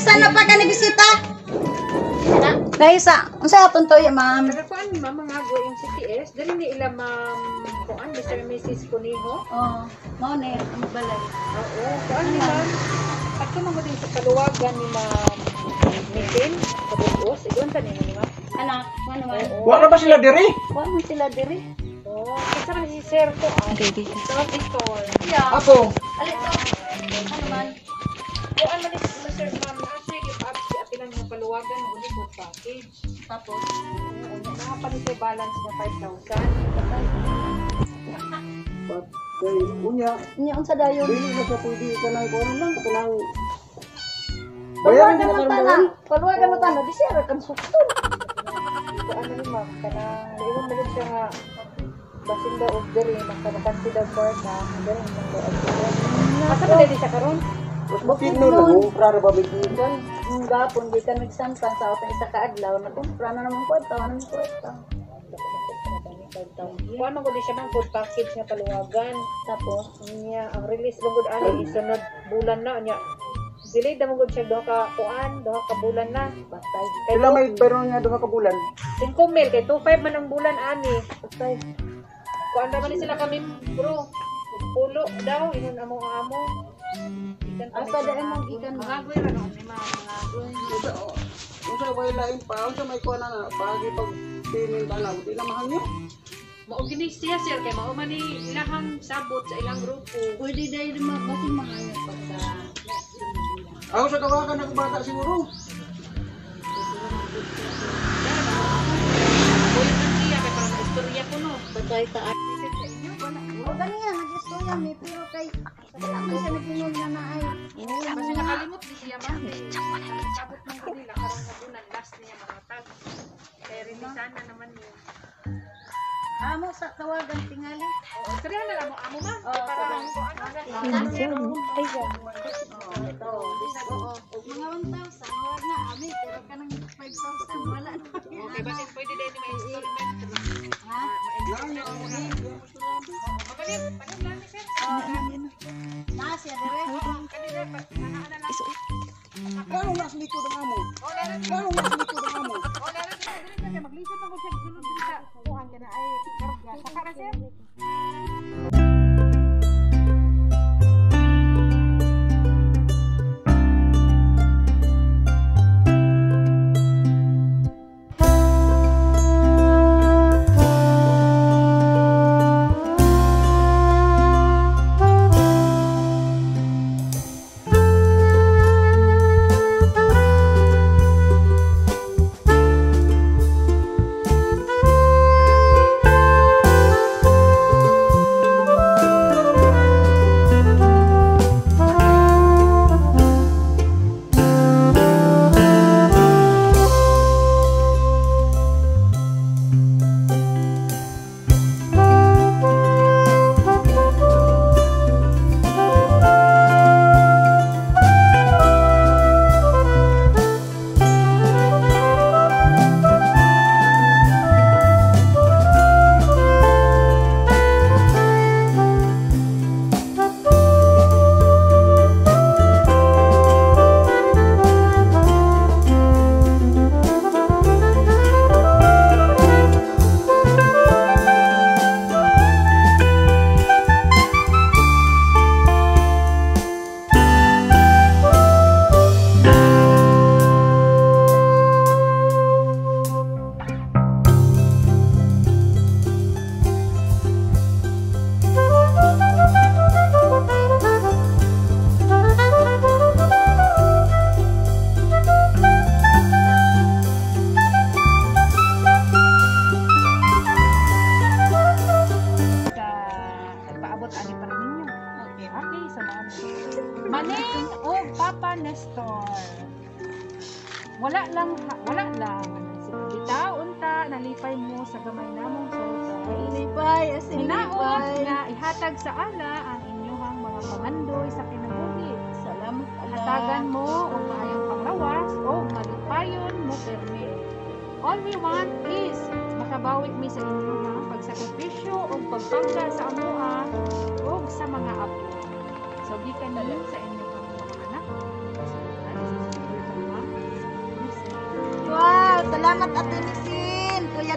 Bisan na pa ka ni bisita. Dahil sa unsa atong tuyo, ma'am? Nagakuan ni Mama nga go yung CTS, dali ni ila ma'am kuan Mr. and Mrs. Cuniho. Oh, mao ni ang balay. Oo, kuan ni ma'am. At mo din sa paluwagan ni ma'am Mitin sa Burgos, igon ta nimo ni ma'am. Anak, ano man? Wa na ba sila diri? Wa man sila diri. Oo, kasi man si Sir ko ah. Store. Yeah. Ako. Alit to. Ano man? Kuan man ni Sir ma'am na siya give up si apilan ng paluwagan mo ni food package. Tapos Oo, nakapalit yung balance na 5,000. Kay unya, unya unsa dayon? dili na siya pwede kanang kuan lang kanang bayaran Paluwagan na mo karon tana. bayan. Paluwagan mo tana, di siya ra kan sukton. Kuan na ni ma'am kanang ingon man gud siya nga basin daw og diri makabakansi daw kwarta diri man daw og diri. Asa man dili siya karon? Bukid no lang, kumpra ra ba bigyan? Ang gapon di ka nagsampan sa atong isa ka adlaw, nagkumpra na naman kwarta, wala naman kwarta. Kuan man gud siya ma'am food package nga paluwagan. Tapos Niya ang release man gud ani isunod bulan na nya. Delay na man gud siya duha ka kuan, duha ka bulan na. patay, Kay Sila may bayron nga duha ka bulan. 5 mil kay 25 man ang bulan ani. patay. Kuan ra man ni sila kami bro. Pulo daw inon amo ang amo. Ikan pa Asa dai mong gikan mo? Mga ra no ni ma'am mga Unsa way lain pa, unsa may kuan na pagi pag payment ana, di na mahangyo. Mao gini siya sir kay mao man ni ilahang sabot sa ilang grupo. Pwede dahil basin mga pagka Ako sa tawagan ako bata siguro. Boy man siya kay para istorya ko no. patay ta. O ganiya nag-istorya mi pero kay wala man siya nag-ingon nga naay. Kasi nakalimot di siya ma'am. Sabot man gud nila karon nga bulan last niya mga tag. Kay releasean na naman yun. Amo sa tawagan tingali. Oo, istorya na lang mo amo ma'am. Oo, Para sige. ano. Ito. Oo. Mga 1,000 wala na ami pero kanang 5,000 wala na. Okay, basin pwede din ni may installment. Ha? Mabalik, paano lang ni sir? Na siya dire. Kanina pa na lang. Lalo na sa likod ang amo. Lalo na sa likod ang amo. Oh, lalo dili dili kay maglisod man gud siya sulod dili sa kuan kana ay karga. Saka ra sir. Sa nagpaabot ani para ninyo. Okay. Okay, sa mga Maning o Papa Nestor. Wala lang, wala lang. Bitaw unta nalipay mo sa gamay namong surprise. Lipay as in Hinaot lipay. nga ihatag sa ala ang inyong mga pangandoy sa kinabuhi. Salamat ala. Hatagan mo og maayong panglawas o malipayon mo permi. All we want is makabawi mi sa inyong pagsakripisyo o pagpangga sa amoa o sa mga apo. So gikan ni sa inyong mga anak.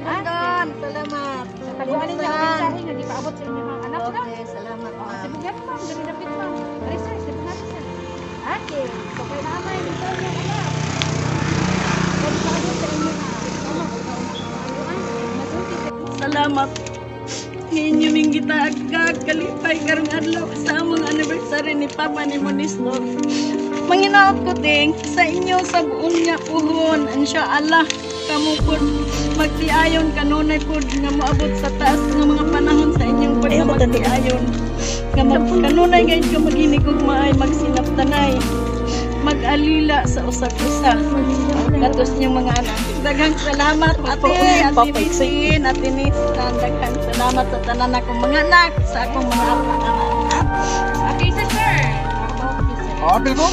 Dondon. Salamat. Sa taguan ninyo ang mensahe nga gipaabot sa inyong mga anak na. Okay, salamat, Oh, ma'am. sibugan, ma'am, dali dapit, ma'am. Dali, sir, sibugan, sir. Okay, so kay naamay nito yung anak. Kaya paabot sa inyo ha. Tama, masulti sa Salamat. Ninyo ming gitaagkag kalipay karong adlaw sa among anniversary ni Papa ni Modesto. Manginaot ko ting sa inyo sa buong nga puhon, insya Allah kamo pud magtiayon kanunay pud nga moabot sa taas nga mga panahon sa inyong pud nga magtiayon. Nga mag, kanunay gayud ka maghinikog maay magsinaptanay mag-alila sa usag-usa. Katos niyong mga anak. Daghang salamat, ate, ate Misin, ate Nisan. Daghang salamat sa tanan akong mga anak, sa akong mga anak. Okay, sir, sir. About you, sir. Oh, di ko?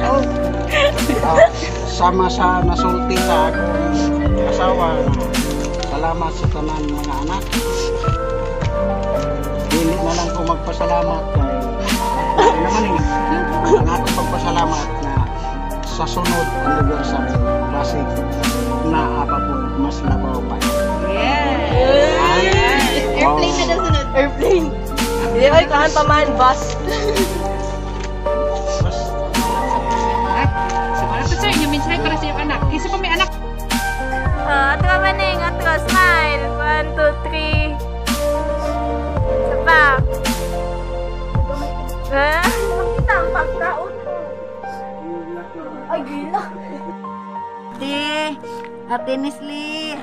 Oh. Ah, sama sa nasulti sa akong asawa na salamat sa tanan mga anak. Dili na lang ko magpasalamat kay ano naman eh. Ang akong pagpasalamat na sa sunod anniversary basig naa pa po mas labaw pa. Yes. Airplane na daw sunod. Airplane. Hindi, ay, kahan pa man, bus. Mas Ay, so, ano to, sir, inyong mensahe para sa iyong anak. Kisa pa may anak. Oh, atro maning, atro, smile. One, two, three. Isa pa. Ha? Makita ang pagkaon mo. Ay, gila. Ate, Ate Nesli.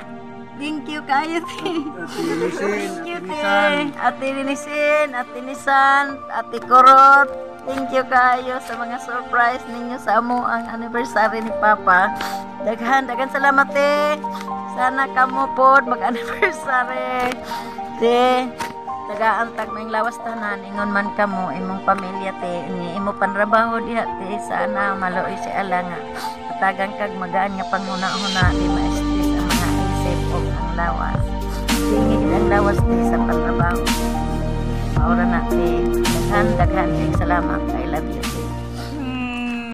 Thank you kayo, te. Thank you, te. Ate Linisin, Ate Nisan, Ate Korot. Thank you kayo sa mga surprise ninyo sa amo ang anniversary ni Papa. Daghan, daghan salamat, te. Sana kamo pod mag-anniversary. Te, tagaan tag maayong lawas tanan, ingon man kamo imong pamilya, te, ni imo panrabaho diha, te. Sana maluoy si Allah nga hatagan kag magaan nga panghuna-huna, di ma-stress ang mga isip ug ang lawas. Tingid ang lawas, te, sa pantrabaho. Maura na, te. Daghan, daghan kay salamat. I love you, te.